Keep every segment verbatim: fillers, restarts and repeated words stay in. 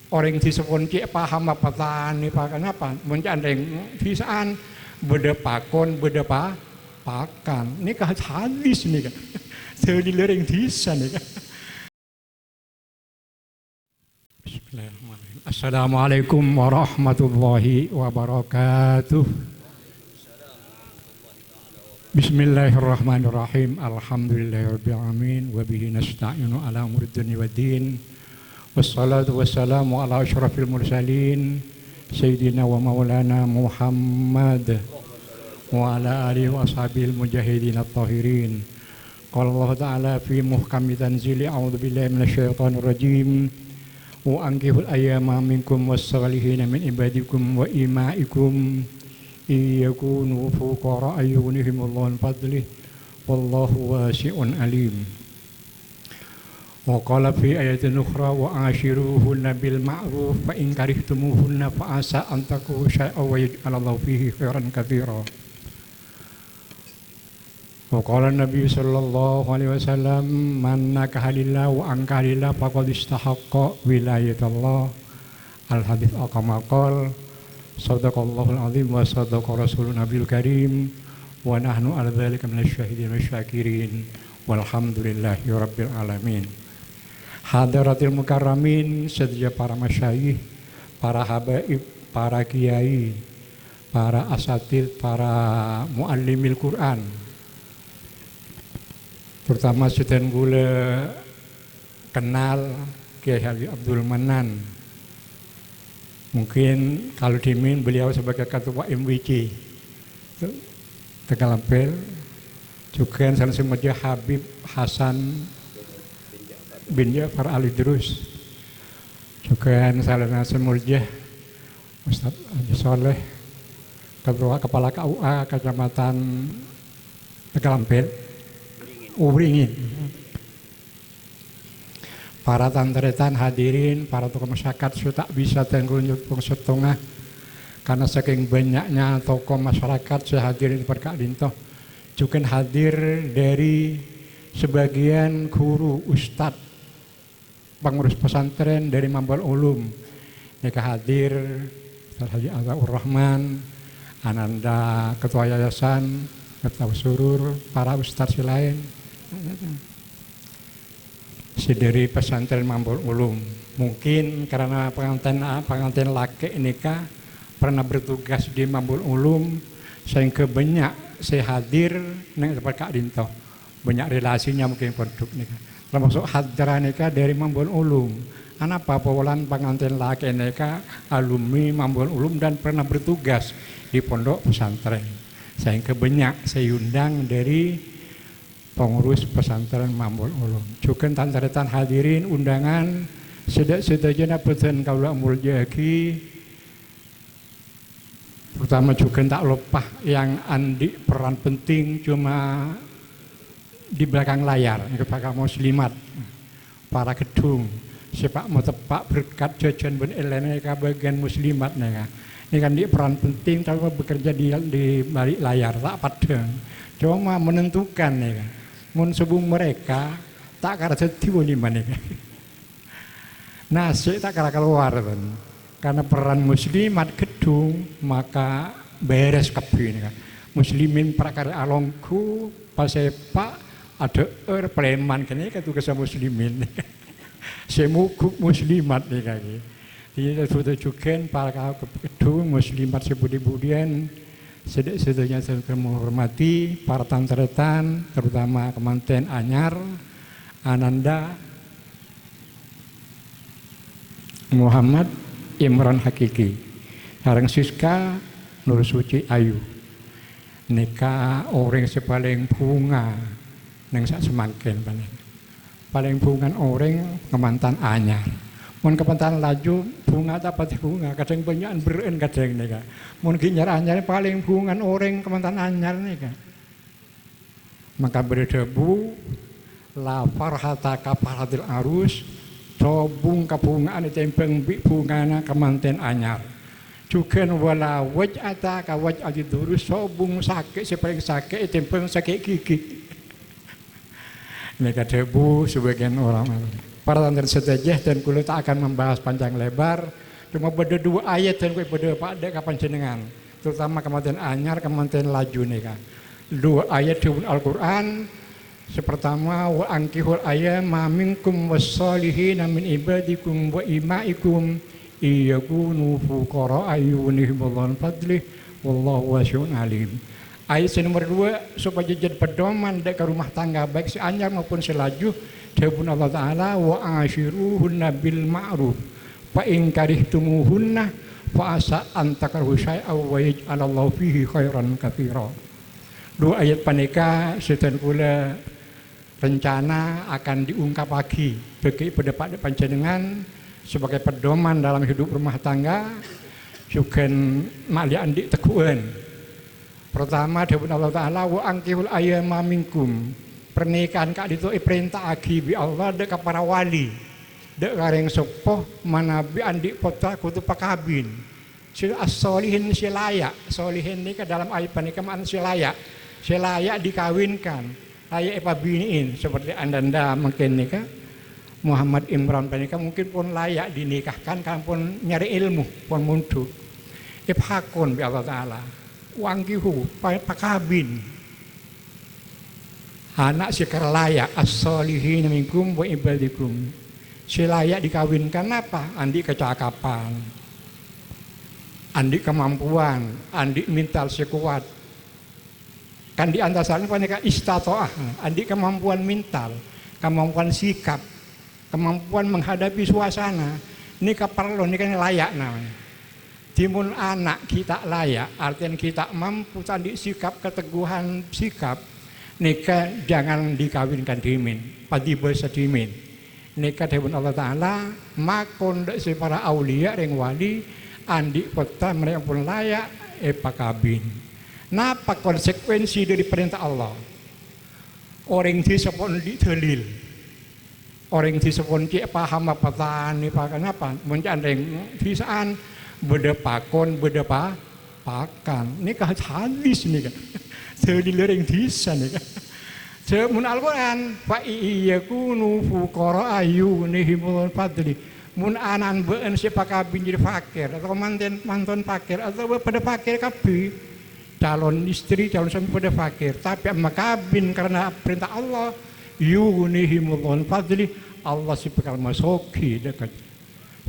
Orèng dhisa pon cè' paham apa tanè pakan apa? Mon ca'na rèng dhisa'an bâdâ pakon, bâdâ pa-, pakan. Nèka hadis nèka. Dalil rèng dhisa nèka. Bismillahirrahmanirrahim. Assalamualaikum warahmatullahi wabarakatuh. Bismillahirrahmanirrahim. Alhamdulillahirabbil alamin. Wa bihi nasta'inu ala umuri dunya waddin. Wassalatu wassalamu ala asyrafil mursalin, Sayyidina wa Maulana Muhammad, wa ala alihi wa ashabihil mujahidin at-tahirin. Qala Allahu ta'ala fi muhkami tanzili, a'udzu billahi minasy syaithanir rajim. Wa ankihul ayama minkum was-salihina min ibadikum wa ima'ikum, in yakunu fuqara'a yughnihimullahu min fadlih, wallahu wasi'un alim. Wa qala fi ayatin ukhra, "Wa asyiruhunna bil ma'ruf, fa in karihtumuhunna fa asa an takrahu syai'an wa yaj'alallahu fihi khairan katsira." Wa qala Nabi sallallahu alaihi wasallam, "Man nakaha lillah wa ankaha lillah faqad istahaqqa wilayatallah." Al-hadits, aw kama qal. Shadaqallahul azim wa shadaqa rasulun nabiyul karim, wa nahnu ala dzalika minasy syahidin wasy syakirin, walhamdulillahi rabbil alamin. Hadaratil mukarramin, sadhâjâ para masyayikh, para habaib, para kiai, para asatidz, para muallimil Qur'an, terutama sadhâjâ kaulâ kenal Kiai Haji Abdul Manan. Mungkin kalau dimin beliau sebagai ketua M W C Tegal Ampel. Jhughân sareng sè molja Habib Hasan bin Ja'far Al Idrus. Jhughân sareng sè molja Ustaz Haji Soleh, Ketua Kepala K U A Kecamatan Tegal Ampel. Uberingin. Para tan-tarètan hadirin, para tokoh masyarakat sè ta' bisa tèngghu nyèttong-sèttonga, karena saking banyaknya tokoh masyarakat sè hadir di tempat ka'dinto, jhughân hadir dari sebagian guru ustad, pengurus pesantren dari Mambal Ulum. Nèka hadir Ustaz Haji Ataur Rahman, Ananda, Ketua Yayasan, Miftahus Surur, para ustad sè laèn. Sè dhâri pesantren Mambul Ulum. Mungkin karena pengantin, pengantin lakè' nèka pernah bertugas di Mambul Ulum, sehingga bânnya' sè hadir neng tempat ka'dinto. Bânnya' relasinya mungkin pondhuk nèka. Termasuk hadrah nèka dhâri Mambul Ulum. Anapa polana pengantin lakè' nèka alumni Mambul Ulum dan pernah bertugas di pondok pesantren. Sehingga bânnya' sè èondang dhâri pengurus pesantren Mambul Ulum. Jhughân tan-tarètan hadirin undangan, sè dâ'-, sadhâjâna bhâdhân kaulâ amoljâ'aghi, terutama jhughân ta' loppa yang andi' peran penting cuma di belakang layar, nèka para muslimat. Para ghedhung, sè pa' mateppa' berkat jhâjhân bân èlèna ka bâgiyân muslimat nèka. Nèka andi' peran penting, tapi bekerja di, di balik layar, ta' paddhâng. Cuma menentukan nèka. Mon sobung mereka, ta' kèra dhâddhi walimah nèka. Nasè' ta' kèra kalowar, bân. Karena peran muslimat ghedhung, maka bèrès kabbhi nèka. Muslimin parkara alongghu, pasèpa', adhâ'âr, palèman, ghânèka tugassa muslimin. Sè mogok muslimat nèka, ghi. Iyâ, sè bhâdhân jhughân para ka-, ghedhung muslimat sè budi-budiyân, sè dâ'-, sadhâjâna sè menghormati, para tan-tarètan, terutama kamantèn anyar, Ananda, Muhammad Imran Hakiki, sareng Siska Nur Suci Ayu. Nèka orèng sè palèng bhunga neng sa'samangkèn panèka. Palèng bhungan orèng kamantan anyar. Mon kamantan laju, bhunga ta' patè bhunga, kadhâng bânnya'an berrâ'ân kadhâng nèka. Mon ghi' nyar-anyar, palèng bhungan orèng kamantan anyar nèka. Maka bâdâ dhâbu, "La farhata ka farhatil arus," sobung kabhunga'an ètèmbhâng bi' bhungana kamantèn anyar. Jhughân, "Wa la waj'ata ka waj'atid durus," sobung sakè' sè palèng sakè' ètèmbhâng sakè' ghighi. Nèka dhâbu sabâgiyân ulama. Para santrè sadhâjâ, dân kaulâ ta' akan membahas panjang lebar, cuma bâdâ dua ayat dân kaulâ bâdâ pa-, dâ' ka panjhennengngan, terutama kamanten anyar, kamanten laju nèka. Dua ayat dhâbuna Al-Qur'an, sè partama, "Wa ankihul ayama minkum was-solihina min ibadikum wa ima'ikum iyakunu fuqara'a yughnihimullahu min fadlih, wallahu wasi'un alim." Ayat sè nomer dua, sopajâ jadi pedoman dâ' ka rumah tangga, baik sè anyar maupun sè laju. Dhâbuna Allah Ta'ala, "Wa asyiruhunna bil ma'ruf, fa in karihtumuhunna, fa asa an takrahu syai'an wa yaj'alallahu fihi khairan katsira." Dua ayat panèka, sè dân kaulâ rencana akan diungkappaghi bâgi bâdâ pa-, panjhennengngan sebagai pedoman dalam hidup rumah tangga, jhughân ma' lè andi' tegghu'ân. Partama, dhâbuna Allah Ta'ala, "Wa ankihul ayama minkum." Pernikahan ka'dinto èparènta'aghi bi' Allah dâ' ka para wali, dâ' ka rèng seppo, manabi andi' pottra kodhu pakabin. Sè as-solihin sè laya'. Solihin nèka dalam ayat panèka ma'na sè laya'. Sè laya' dikawinkan, laya' èpabinè'è, seperti anda-anda mungkin nèka, Muhammad Imran panèka mungkin pon laya' dinikahkan, kan pon nyarè èlmo, pon mondhuk. Èpakon bi' Allah Ta'ala. "Wa ankihu, pa-, pakabin." Ana' sè kar laya', "as-solihina minkum wa ibadikum." Sè laya' dikawinkan napa? Andi' kacakapan, andi' kamampowan, andi' mental sè kowat. Kan di antasarana panèka istato'ah, andi' kamampowan mental, kamampowan sikap, kamampowan menghadapi suasana. Nèka parlo, nèka laya' namanya. Dhimèn ana' ghi' ta' laya', artèna ghi' ta' mampu, ta' andi' sikap, keteguhan sikap, nèka jangan dikawinkan dhimèn, padibâsa dhimèn. Nèka dhâbuna Allah Ta'ala, makon dâ' sè para auliya, rèng wali, andi' pottra manabi pon laya' èpakabin. Napa konsekuensi dâri parènta Allah? Orèng dhisa pon andi' dalil. Orèng dhisa pon cè' paham apa tanè pakan apa? Mon ca'na rèng dhisa'an, bâdâ pakon, bâdâ pa-, pakan. Nèka hadis nèka. Dalil orèng dhisa nèka. Jâ-, mon Al-Qur'an, "Fa iyakunu fuqara'a yughnihimullahu min fadlih." Mon ana'na bâ'na sè pakabin jadi fakir, atau manten, manton fakir, atau bâ-, padâ fakir kabbhi. Calon istri, calon suami padâ fakir, tapè makabin karana parènta Allah, "Yughnihimullahu min fadlih", Allah sè bhâkal masoghi dâ' ka-,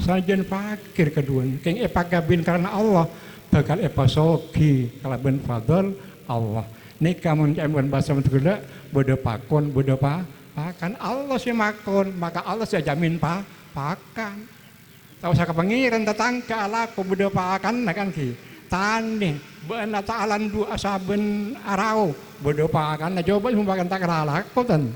sanajjân fakir kadhuwâna, kèng èpakabin karana Allah, bhâkal èpasoghi kalabân fadl Allah. Nèka mon ca'èpon bhâsa Madhurâ, bâdâ pakon, bâdâ pa-, pakan. Allah sè makon, maka Allah sè ajhâmin pa-, pakan. Ta' osa ka Pangèran, tatangghâ alako bâdâ pakanna kan ghi. Tanè, bâ'na ta' alandu' asabân arao, bâdâ pakanna. Coba sè pakan ta' kèra alako, tan.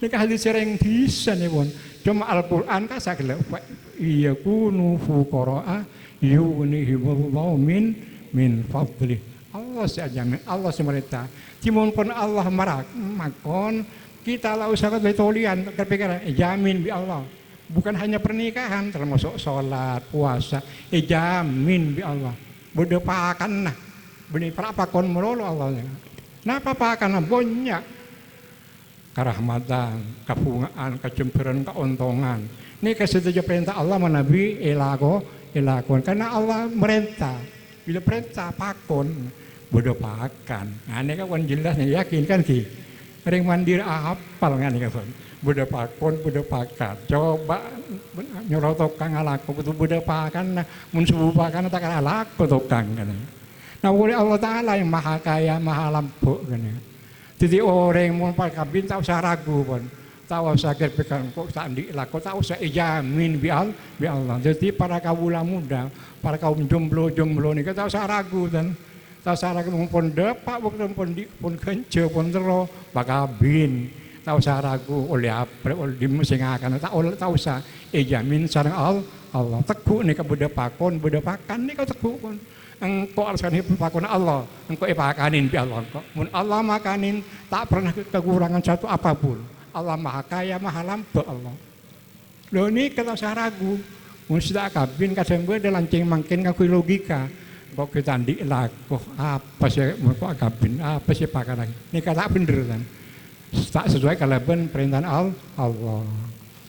Nèka hadis sè rèng dhisa nèpon. Coma Al-Qur'an kassa' ghellâ', "Fa iyakunu fuqara'a yughnihimullahu min, min fadlih." Allah sè ajhâmin, Allah sè marènta. Dhimèn pon Allah mara-, makon, kita la osa katolèyan, kapèkkèran, èjhâmin bi' Allah. Bukan hanya pernikahan, termasuk sholat, puasa, èjhâmin bi' Allah. Bâdâ pakanna. Bânnè para' pakon malolo Allah. Napa pakanna? Bânnya'. Karahmatan, kabhunga'an, kajembhârân, kaontongan. Nèka sadhâjâ parènta Allah manabi èlako-, èlakowan. Karana Allah marènta. Bilâ parènta, pakon, bâdâ pakan. Nah, nèka kan jelas, nèka yakin kan, ghi? Rèng Mandhir apal ngan nèka, Bun. Bâdâ pakon, bâdâ pakan. Coba nyoro tokang alako, kodhu bâdâ pakanna. Mon subu pakanna, ta' kèra alako tokang, kan. Nah, polè Allah Ta'ala yang Maha Kaya, Maha Lambâ', kan. Dhâddhi, orèng mon pakabin ta' osa ragu, pon. Ta' osa kèr-pèkkèran, "Engko' ta' andi' lako," ta' osa, èjhâmin bi' Al-, bi' Allah. Dhâddhi, para kawula muda, para kaum jomblo-jomblo nèka ta' osa ragu, tan. Ta' osa ragu, mon pon dâpa', bâkto pon dhi-, pon ghânjhâ, pon terro, pakabin. Ta' osa ragu, ollè aprè, ollè dimma sè ngakana, ta' ollè, ta' osa. Èjhâmin sareng Al-, Allah. Tegghu' nèka bâdâ pakon, bâdâ pakan, nèka tegghu', pon. Engko' arsanè pakonna Allah, engko' èpakanin bi' Allah engko'. Mon Allah makanin, ta' pernah kakurangan satu apapun. Allah Maha Kaya, Maha Lambâ' Allah. Lho, nèka ta' osa ragu. Mon sè ta' akabin kadhâng bâdâ lancèng mangkèn ngangghuy logika. Engko' ghi' ta' andi' lako, apa sè mon engko' akabin, apa sè èpakanan? Nèka ta' bhendher, kan? Ta' sesuai kalabân parèntana Al-, Allah.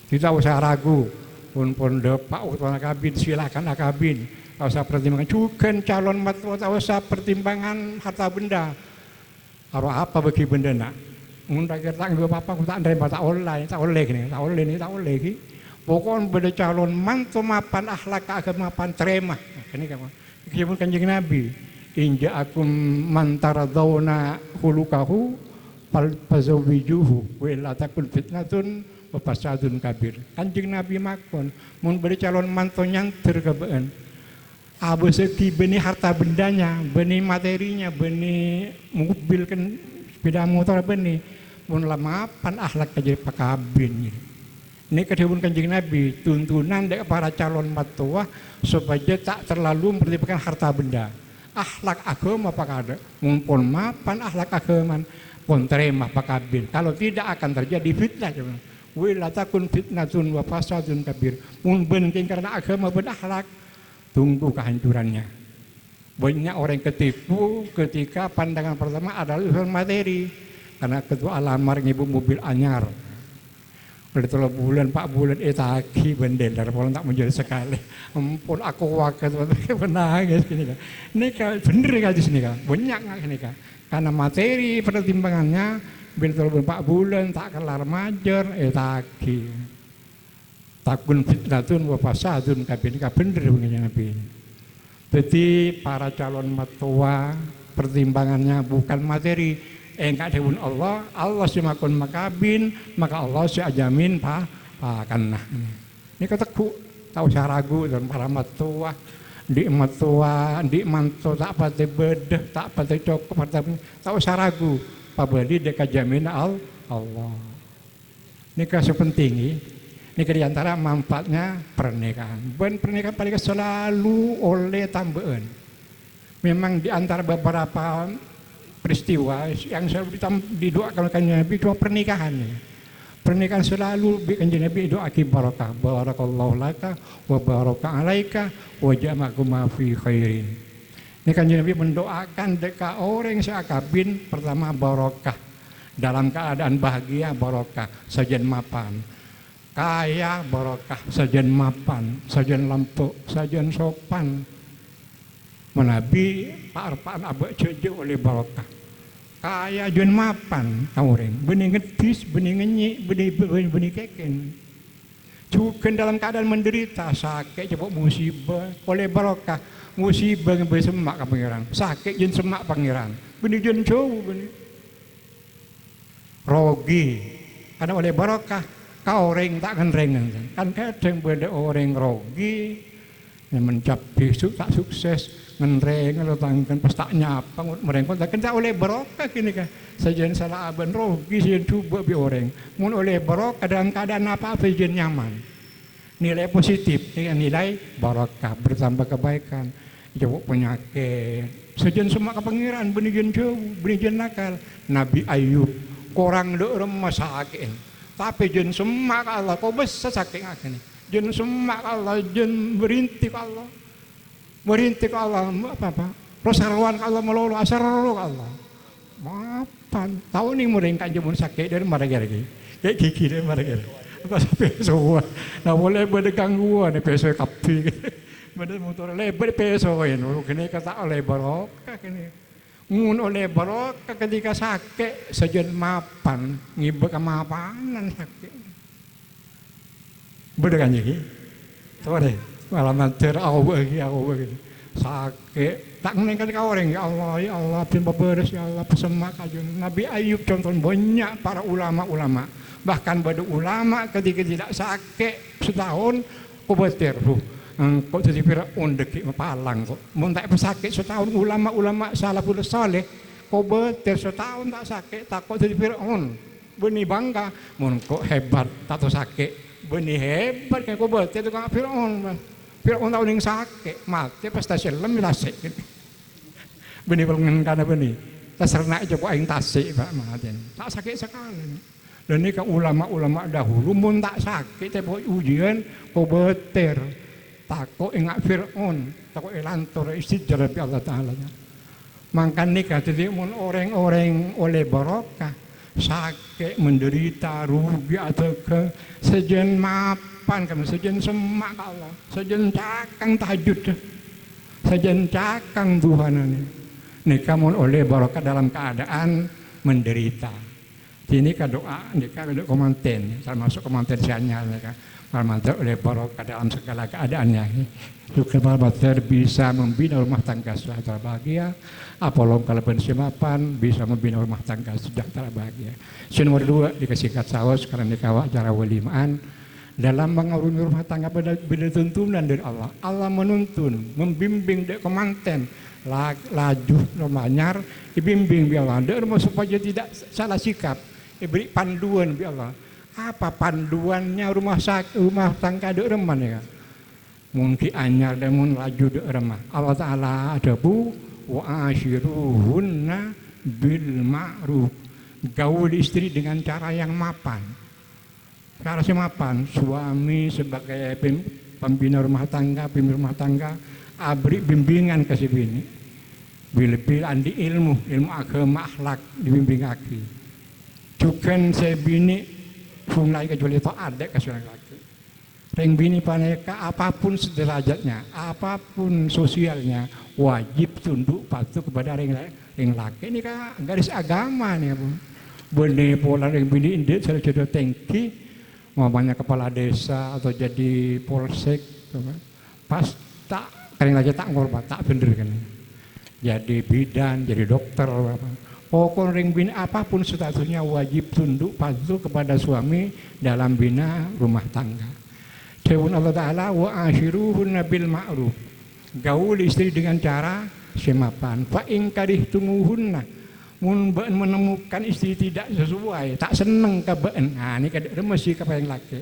Jadi ta' osa ragu, pon-pon dâpa' otabâ akabin, silakan akabin. Ta' osa pertimbangan. Jhughân calon mattowa ta' osa pertimbangan harta benda. Aro apa bâgi bendana? Mon ra' kèra ta' ngangghuy apa-apa, engko' ta' narèma, ta' ollè, ta' ollè kènè, ta' ollè nè, ta' ollè ghi. Pokokna bâdâ calon manto mapan akhlak aghâma mapan tarèma. Kènè kan, Kanjeng Nabi, "In ja'akum man tardhauna khuluqahu fal-, fazawwijuhu, wa illa takun fitnatun wa fasadun kabir." Kanjeng Nabi makon, "Mon bâdâ calon manto nyandher ka bâ'ân, abâsaghi bânnè harta bendanya, bânnè materinya, bânnè mobil kan, sepeda motor bânnè, mon la mapan akhlak jârèya pakabin." Nèka dhâbuna Kanjeng Nabi, tuntunan dâ' para calon mattowa sopajâ ta' terlalu mempertimbangkan harta benda. Akhlak aghâma pakadâ', mon pon mapan akhlak aghâmana, pon tarèma pakabin. Kalau tidak akan terjadi fitnah, jâ. "Wa illa takun fitnatun wa fasadun kabir." Mon bân kèng karana aghâma bân akhlak, tunggu kehancurannya. Banyak orang ketipu ketika pandangan pertama adalah urusan materi. Karena ketua alamar ngèbâ mobil anyar. Olè tello bulân, empa' bulân, ètaghi bân dealer, polana ta' manjhâr sakalè. Ampon, aku wakil, menangis gini kan. Nèka bhender ka hadis nèka, banyak nggak nèka. Karena materi pertimbangannya, bân tello bulân, empa' bulân, ta' kellar majâr, ètaghi. Takun fitnatun wa fasadun kabir, nèka bhender bân Kanjeng Nabi. Jadi, para calon mattowa, pertimbangannya bukan materi. Enga' dhâbuna Allah, Allah sè makon makabin, maka Allah sè ajamin pa-, pakanna. Nèka tegghu', ta' osa ragu, dhân para mattowa. Andi' mattowa, andi' manto ta' patè bâdâ, ta' patè cokop, ta' osa ragu. Pabâli dâ' ka jaminanna Al-, Allah. Nèka sè penting, nèka di antara manfaatnya pernikahan. Bân pernikahan panèka selalu ollè tambâ'ân. Memang di antara beberapa peristiwa yang selalu ditam-, didoakan oleh Kanjeng Nabi, doa pernikahan. Pernikahan selalu bi' Kanjeng Nabi doa ki barokah. "Barakallahu laka wa baraka alaika wa jama'akuma fi khairin." Ini Kanjeng Nabi mendoakan dâ' ka orèng sè akabin, pertama barokah. Dalam keadaan bahagia, barokah, sajân mapan. Kaya, barokah, sajân mapan, sajân lambâ', sajân sopan. Manabi pa'-, arpa'na abâ' jhâjâ ollè barokah. Kaya jân mapan ka orèng, bânnè ngeddhis, bânnè ngènyè', bânnè, bânnè, bânnè kèkèn. Jhughân dalam keadaan menderita, sakè' cobâ musibah, ollè barokah. Musibah ngèbâ semma' ka Pangèran, sakè' jân semma' Pangèran, bânnè jân jhâu, bânnè. Rogi, karna ollè barokah ka orèng ta' ngenrèng. Kan kadhâng bâdâ orèng rogi, nyamana cabbhi su-, ta' sukses, ngenrèng lo tangken pas ta' nyapa ngut-, merèng, kon ta' ollè barokah ghânèka. Sajân sala abâ' rogi, sajân jhubâ' bi' orèng. Mon ollè barokah dalam keadaan apa-apa sajân nyaman. Nilai positif, nilai barokah, bertambah kebaikan. Jhubâ' panyakèt. Sajân semma' ka Pangèran, bânnè jân jhâu, bânnè jân nakal. Nabi Ayub, korang dâ' remma sakè'en. Tapè jân semma' ka Allah, kobâsa sakè' ngaghâna. Jân semma' ka Allah, jân bârènté ka Allah. Bârènté ka Allah, apa-apa. Terros sarowan ka Allah malolo, aserro ka Allah. Mapan. Tao nèng mon rèng kanjâ mon sakè' dâri mara kèra ghi. Kè' ghighi dâri mara kèra. Pas pèsowa. Nah, polè bâdâ gangguan, pèsowa kabbhi. Bâdâ motor lèbât pèsowa, no, ghânèka ta' ollè barokah ghânèka. Mon ollè barokah ketika sakè', sajân mapan, ngibâ kamapanan sakè'. Bâdâ kan, ghi? Torè, malam mandhâr, aobâ ghi, aobâ ghi. Sakè', ta' ngenèng ka orèng, "Ya Allah, ya Allah, bhârâs, ya Allah, pasemma' kajun." Nabi Ayub, conto, banyak para ulama-ulama. Bahkan bâdâ ulama ketika tidak sakè' setahun, kobâtèr, "Duh, engko' dhâddhi Fir'aun dhâggi' mapalang, ko'." Mon ta' èpasakè' setahun, ulama-ulama salafus shaleh, kobâtèr setahun ta' sakè', tako' dhâddhi Fir'aun. Bânnè bangga, mon engko' hebat, ta' tao sakè'. Bânnè hebat, kan kobâtèr tokang Fir'aun, Mas. Fir'aun ta' onèng sakè', matè pas tasellem, èlasè'. Bânnè pèlèngan kana bânnè. Tasarna ècopo' aèng tasè', Pak, matèna. Ta' sakè' sakalè. Lah nèka ulama-ulama dahulu, mon ta' sakè', tèpo' ujian, kobâtèr. Tako' enga' Fir'aun, tako' èlantor, èstijab bi' Allah Ta'ala, ya. Mangkana nèka, dhâddhi mon orèng-orèng ollè barokah, Sakè', menderita, rugi, adâgâng, sajân mapan, kan, sajân semma' ka Allah, sajân cakang tahajjud, sajân cakang du'ana nè. Nèka mon ollè barokah dalam keadaan menderita. Dhina ka du'a nèka dâ' kamanten, termasuk kamanten sè anyar nèka. Kamanten ollè barokah dalam segala keadaannya. Juga kamanten bisa membina rumah tangga sejahtera bahagia, apolong kalabân sè mapan bisa membina rumah tangga sejahtera bahagia. Sè nomor dua, dikasih kat saos karena nèka acara walimaan. Dalam mengarungi rumah tangga bâdâ, bâdâ tuntunan dari Allah. Allah menuntun, membimbing dâ' kamanten. La-, laju roma anyar, dibimbing bi' Allah. Dâ' roma supaya tidak salah sikap, diberi panduan bi' Allah. Apa panduannya rumah sak-, rumah tangga dâ' roma nèka? Mon ghi' anyar dâ' mon laju dâ' roma. Allah Ta'ala adhâbu, "Wa asyiruhunna bil ma'ruf." Gauli istri dengan cara yang mapan. Cara sè mapan, suami sebagai pem-, pembina rumah tangga, pemimpin rumah tangga, abri bimbingan ka sè binè'. Bi-, lebbi andi' ilmu, ilmu agama, akhlak, dibimbingngaghi. Jhughân sè binè' sè laèn kajhâbhâna taat ka sè laki. Rèng binè' panèka, apapun sederajatnya, apapun sosialnya, wajib tunduk patuh kepada rèng la-, rèng lakè'. Nèka garis agama nèka, Bu. Bânnè polana rèng binè' andi' sè jhâdhâ tèngghi, umpamanya kepala desa atau jadi polsek, gitu kan. Pas ta', rèng lakè' ta' ngormat, ta' bhendher kan. Jadi bidan, jadi dokter, apa. Pokoknya rèng binè' apapun statusnya wajib tunduk patuh kepada suami dalam bina rumah tangga. Dhâbuna Allah Ta'ala, "Wa asyiruhunna bil ma'ruf." Gauli istri dengan cara sè mapan. "Fa in karihtumuhunna." Mon bâ'na menemukan istri tidak sesuai, ta' senneng ka bâ'na. Nah, nèka dâ' remma sè ka rèng lakè'.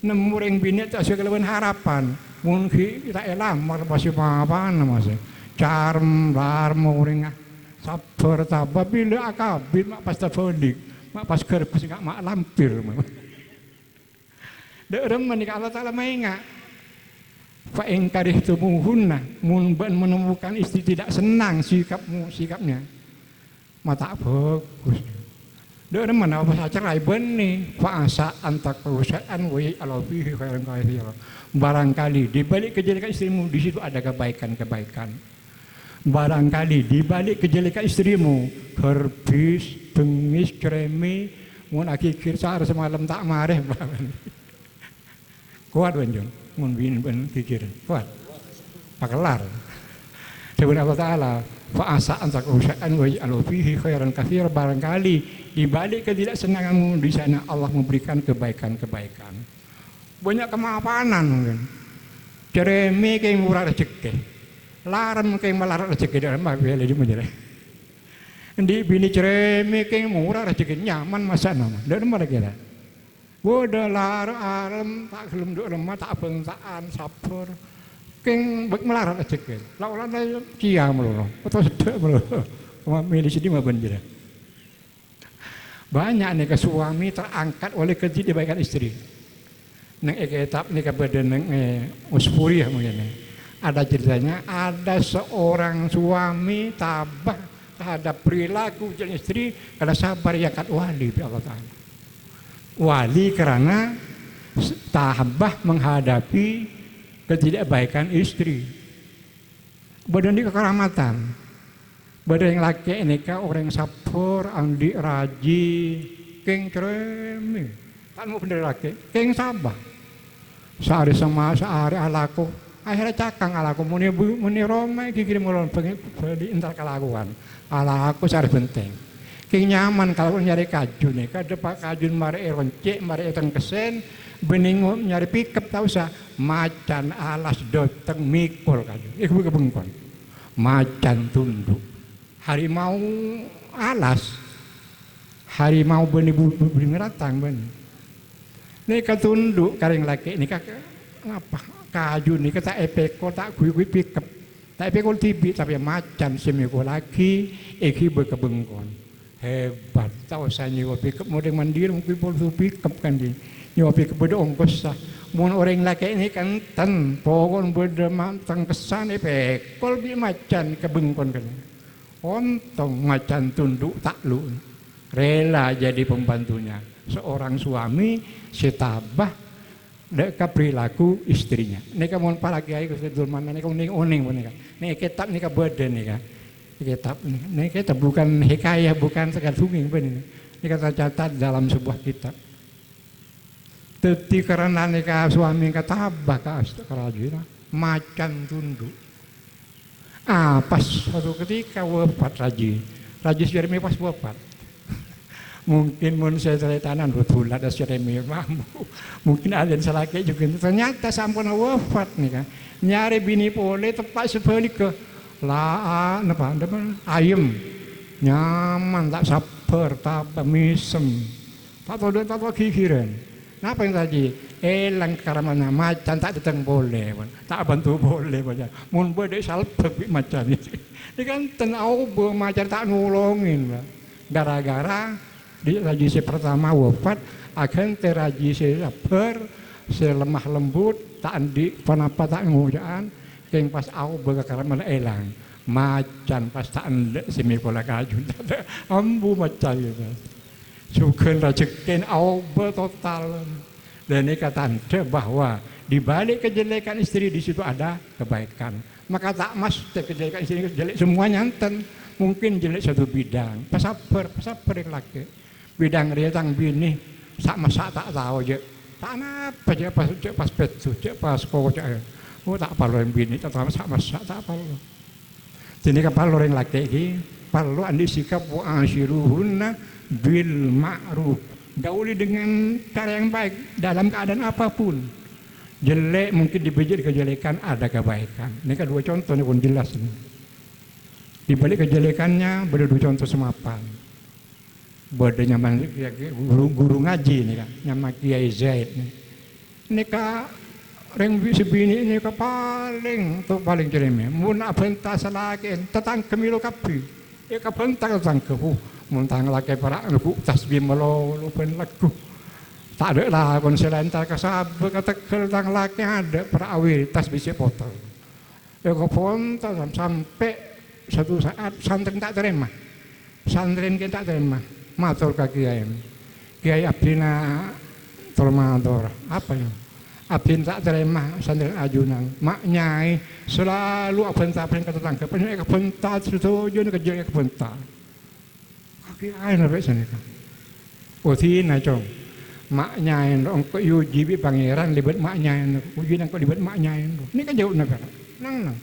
Nemmo rèng binè' ta' sesuai kalabân harapan. Mon ghi' ta' èlamar, masè mapan, masè. Carem-larem orèngnga. Sabbhâr tabâ bilâ akabin ma' pas tabâlik. Ma' pas ghârbhâs nga' ma' lampir. Dâ' remma nèka Allah Ta'ala maènga'. "Fa in karihtumuhunna," mon bâ'na menemukan istri tidak senang sikapmu, sikapnya, ma' ta' bhâghus. Dâ' remma napa sacerrai bânnè, "Fa asa an takrahu syai'an wa yaj'ala fihi khairan katsira." Barangkali di balik kejelekan istrimu, di situ ada kebaikan-kebaikan. Barangkali di balik kejelekan istrimu, ghârbhâs, bengngès, crèmè, mon aghigghir saarè samalem ta' marè. Kowat, Wan, Jon, mon binè bân ghighir. Kowat. Pakellar. Dhâbuna Allah Ta'ala, "Fa asa an takrahu syai'an wa yaj'ala fihi khairan katsira." Barangkali di balik ketidaksenanganmu, di sana Allah memberikan kebaikan-kebaikan. Bânnya' kamapanan mungkin. Crèmè kèng mora rejhekkè. Larem kèng malarat rejhekkè, dâ' remma bhâi dâ' remma jârèya. Andi' binè crèmè kèng mora rejhekkè, nyaman masana. Dâ' remma kèra. Bâdâ larem, ta' ghellem dâ' remma, ta' bhânta'an, sabbhâr. Kèng bâk malarat rejhekkè. La-, ollana kèya malolo, otabâ seddhâ' malolo. Mèlè sè dimma bân jârèya. Banyak nèka suami terangkat oleh ketidakbaikan istri. Neng è kitab nèka bâdâ neng, eh, Usfuriyah mungkin, eh. Ada ceritanya, ada seorang suami tabah terhadap perilaku calon istri karena sabar diangkat wali bi' Allah Ta'ala. Wali karena s-, tabah menghadapi ketidakbaikan istri. Bâdâ andi' kakaramatan. Bâdâ orèng lakè' nèka orèng sabbhâr, andi' rajhi, kèng crèmè. Ta' mau bhendher lakè', kèng sabâ. Saarè sama-, saarè alako. Akhèrra cakang alako, mon è bu-, mon è roma ghighir malolo bâli entar kalakowan. Alako saarè bhenteng. Kèng nyaman kalakowan nyarè kaju nèka, dâpa' kaju marè èroncè', marè ètengkessèn, bânnè ngo-, nyarè pikep ta' osa. Macan alas dâteng mèkol kaju. È ghâbây ka bengkon. Macan tundhu'. Harimau alas. Harimau bânnè bu-, bu-, bânnè ngaratang bânnè. Nèka tundhu' ka rèng lakè' nèka, napa? Kaju nèka ta' èpèkol, ta' ghuy-ghuy pikep. Ta' èpèkol dhibi', tapè macan sè mèkollaghi èghibâ ka bengkon. Hebat, ta' osa nyèwa pikep, mon orèng mandiri mungkin polsu pikep kan, di. Nyèwa pikep bâdâ ongkossa. Mon orèng lakè' nèka enten, pokok bâdâ ma-, tengkessan èpèkol bi' macan ka bengkon kan. Ontong macan tundhu' ta' lu. Rela jadi pembantunya seorang suami sè tabah dâ' ka perilaku istrinya. Nèka mon para kiai Ghustè Dulman nèka onèng-onèng panèka. Nèka kètab nèka bâdâ nèka. Kètab nèka. Nèka kètab bukan hikayah, bukan sekedar dongèng bân nèka. Nèka tercatat dalam sebuah kitab. Dhâddhi karana nèka suami nèka tabah ka ast-, ka rajina, macan tundhuk. Ah, pas satu ketika wafat raji. Raji sè jârèya pas wafat. Mungkin mon sè tarètanan, betulan sè jârèya mambu. Mungkin alèn salakè' jhughân. Ternyata sampon wafat nèka. Nyarè binè polè teppa' sabhâligghâ. La, a-, napa, napa, ayem. Nyaman, ta' sabbhâr, ta' mèsem. Ta' todâ', ta' todâ' ghighirân. Napa sè terjadi? Èlang karamanna, macan ta' dâteng polè, ta' abhânto polè, macan. Mon bâdâ salbhâk bi' macan. Nèka enten aobâ macan ta' nolongè, Pak. Gara-gara di-, raji sè pertama wafat, aghântè raji sè sabbhâr, sè lemah lembut, ta' andi' ponapa ta' ngoca'an, kèng pas aobâ ka karamanna èlang. Macan pas ta' endâ' sè mèkola kaju. Ambu macan, ya, Pak. Jhughân rajhekkèna aobâ total. Lah nèka tandhâ bahwa di balik kejelekan istri di situ ada kebaikan. Maka ta' masthè kejelekan istri jellè' semuanya enten. Mungkin jellè' satu bidang. Pasabbhâr, pasabbhâr rèng lakè'. Bidang rèya tang binè sa'-massa' ta' tao jâ'. Ta' napa jâ' pas, jâ' pas pètto, jâ' pas koca'. Oh, ta' parlo rèng binè, ta' tao sa'-massa' ta' parlo. Jadi, ka parlo rèng lakè' ghi, parlo andi' sikap, "Wa asyiruhunna bil ma'ruf." Gauli dengan cara yang baik dalam keadaan apapun. Jellè' mungkin di balik kejelekan ada kebaikan. Nèka dua contoh nèka pon jelas nèka. Di balik kejelekannya bâdâ dua contoh sè mapan. Bâdâ nyamana guru, guru ngajhi nèka, nyama Kiai Zaid nèka. Nèka rèng bi-, sè binè' nèka palèng, to-, palèng cerèmè. Mon abhânta salakè'en, tatangghâ mèlo kabbhi. Èkabhânta ka tatangghâ, "Huh, mon tang lakè para' nèko tasbih malolo bân lagghu. Ta' adâ' lakon sè laèn, ta' kasabâ ka tegghâl tang lakè adâ' para' awirid tasbih sè potong." Èkabhânta sam-, sampè' satu saat santrèna ta' tarèma. Santrèna kèya ta' tarèma. Mator ka kiyaèna, "Kiai, abdhina tor-mator." "Apa, ya?" "Abdhina ta' tarèma santrèna ajunan. Ma' nyaè salalu abhânta-abhânta ka tatangghâ. Pas èkabhânta sadhâjâna kejjhâ' èkabhânta." Kakè aèng rè' sanèka. Odina, Cong. Ma' nyaèna engko' èojhi bi' Pangèran lèbât ma' nyaèna. Ojina engko' lèbât ma' nyaèna. Nèka jâuna, Pak. Nang-nang.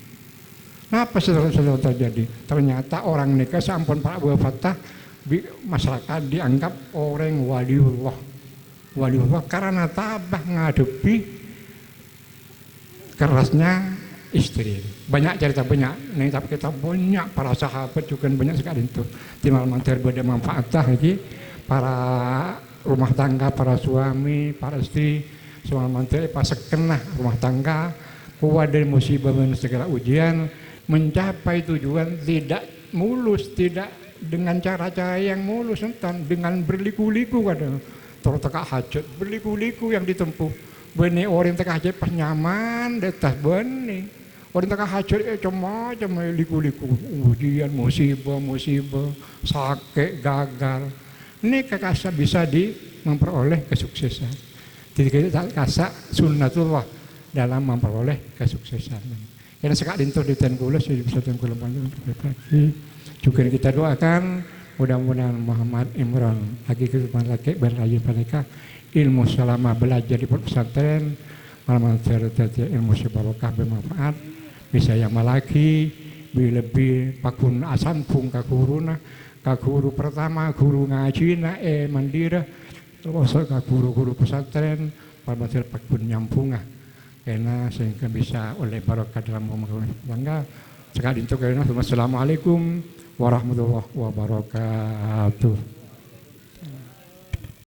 Napa sè ter-, sè terjadi? Ternyata orang nèka sampon para' wafatta bi' masyarakat dianggap orèng waliullah. Waliullah karena tabah ngadhebbhi kerasnya istri. Banyak cerita, banyak. Neng kitab-kitab banyak, para sahabat juga banyak sekali itu. Timbal mandhâr bâdâ manfaatnya iki, para rumah tangga, para suami, para istri, timbal mandhâr pas sakenna rumah tangga, keluar dari musibah dan segala ujian, mencapai tujuan tidak mulus, tidak dengan cara-cara yang mulus, enten, dengan berliku-liku kadang. Terus teka hajat, berliku-liku yang ditempuh. Bânnè orèng teka hajat pas nyaman, dâ' attas bânnè. Orèng teka hajat, eh, macem-macem, eh, liku-liku, ujian, musibah, musibah, sakè', gagal. Nèka kassa' bisa di-, memperoleh kesuksesan. Jadi, kita kassa' sunnatullah dalam memperoleh kesuksesan. Karena saka'dinto dhâddhiyân kaulâ, sè bisa dhâddhiyân kaulâ panjang untuk berbagi. Juga kita doakan, mudah-mudahan Muhammad Imron, lagi keturunan lakè' bân rajin panèka, ilmu selama belajar di pondok pesantren, malam dhâddhi ilmu sè barokah, bermanfaat, bisa nyamallaghi, bi-, lebbi paggun asambhung ka ghuruna, ka ghuru pertama, ghuru ngajhina è Mandhirâ, termasuk ka ghuru-ghuru pesantren, malam dhâddhi paggun nyambhunga. Kèna sehingga bisa ollè barokah dalam rumah tangga. Saka'dinto kèna, assalamualaikum warahmatullahi wabarakatuh.